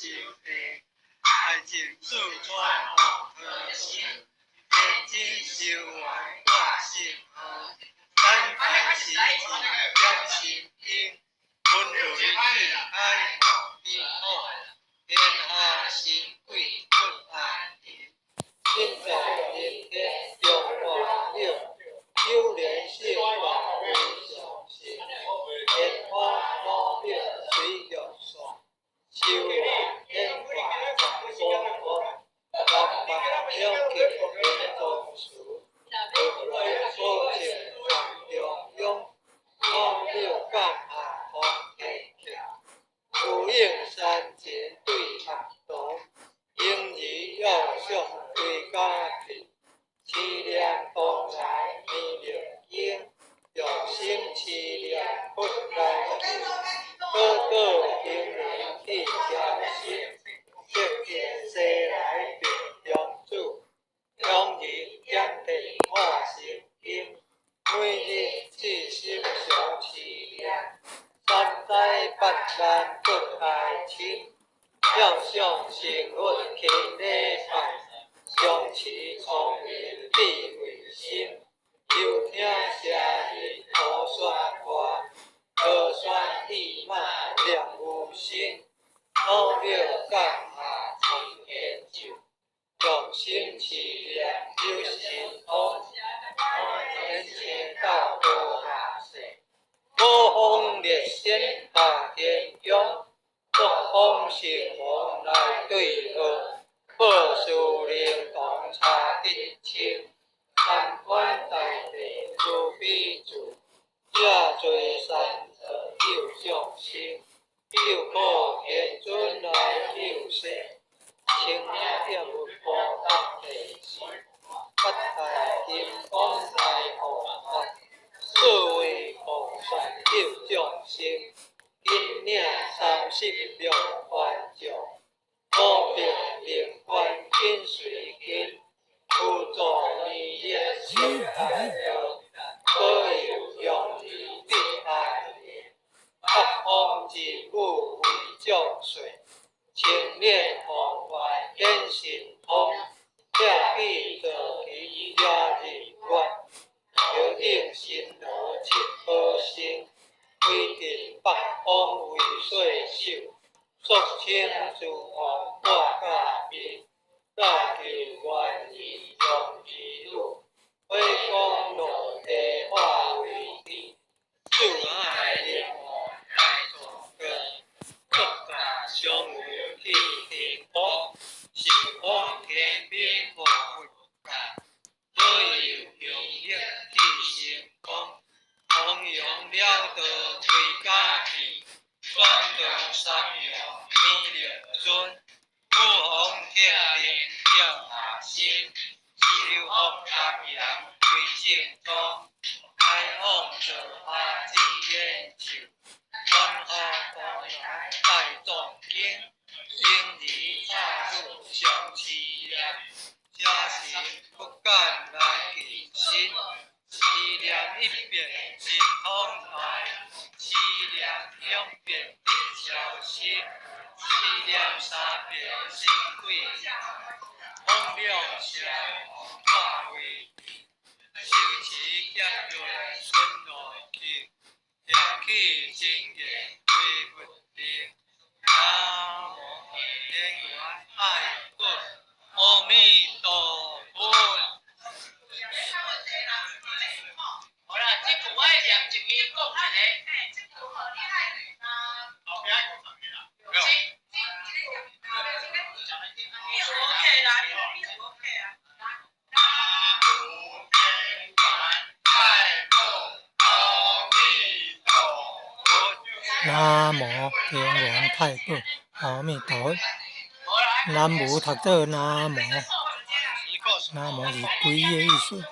修地，愛情四川黃河心，天津修完掛信號，三排喜子點心燈，分雷進海護比好，天下神鬼出安寧，身在人間中華鳥，九年聖法無上心，蓮花老廟水玉山，修完天化十寶宮，南北兩極玄宗祠，如來保證全中央，老廟感下通天橋，無應三情對合同，嬰兒要上歸家去，持念東來彌勒經，用心持念佛來去，個個經年去調心，得見西來白中主，養兒點地化成經，每日至心常持念，三災八難不愛親，妙相成佛勤禮拜，常持聰明智慧心，休聽邪人胡說話，和山意馬念無心，老廟感下通天咒，用心持念有神通，天車到無下世，五方列仙下天宮，各方神王來對號，報事靈童查得清，三官大帝慈悲住，這濟善財救眾生，救苦天尊來救世，清點菩薩地心，八大金剛來護法，四位菩薩救眾生，金領36萬將，五百靈官緊隨跟，輔助彌勒行大道，保佑養兒必安寧，八方真武為眾水，青蓮鳳外顯神通，拆起坐騎遮日月，頭頂神羅七寶星，威震八方為歲首，肅清諸王掛駕兵，大救願意將兒女，火光落地化為天，四海靈王來助光，國家相有去天空，受封天兵護佛教，保佑雄力去成功，弘揚了道歸家去，轉道三陽彌勒尊，五方鐵靈點下心，修福南陽歸正宗，開放造下真言咒，傳法東來大眾經，嬰兒插入常持念，邪神不敢來近身，持念一遍神通大，持念兩遍得超生，持念三遍神鬼風量邪化為天，修持劫潤順路去，念起真言歸佛定。南無天元太保，阿彌陀佛。好啦，這句我愛念一句，講一個。後壁講啥物啦？ OK 啦，你 OK 啊。南無天元太保，阿彌陀佛。南無天元太保，阿彌陀佛。南無讀做南無，南無是皈依的意思。